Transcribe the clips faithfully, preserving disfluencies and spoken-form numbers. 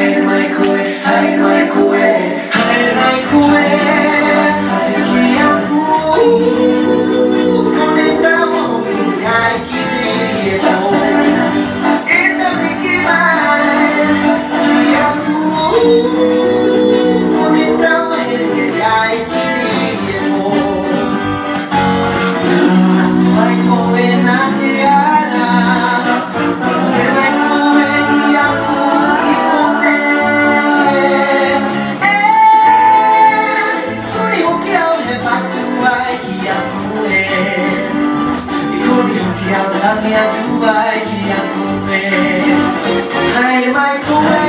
Haere mai koe, haere mai koe, haere mai koe, ki a au. Kone tau i ai ki te pō. E tāvini mai, ki a au. Kone tau i ai ki te pō. Mai koe nā te ara, mai koe i a au i konei. E, koni hoki au e fatu ai ki a koe. E koni hoki au e tangi atu ai ki a koe. Haere mai koe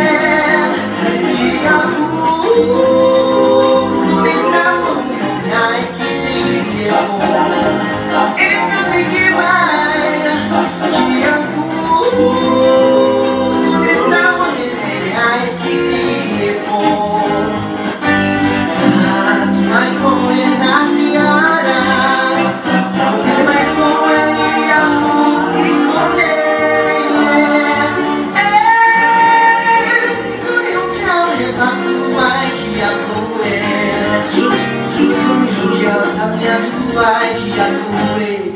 i a au, koni tau i ai ki te pō. E tāvini mai, ki a au. Kone tau i ai ki te pō. Mai koe nā te ara. Mai koe i a au i konei. E, koni hoki au e fatu ai ki a koe. Koni hoki au e tangi atu ai ki a koe.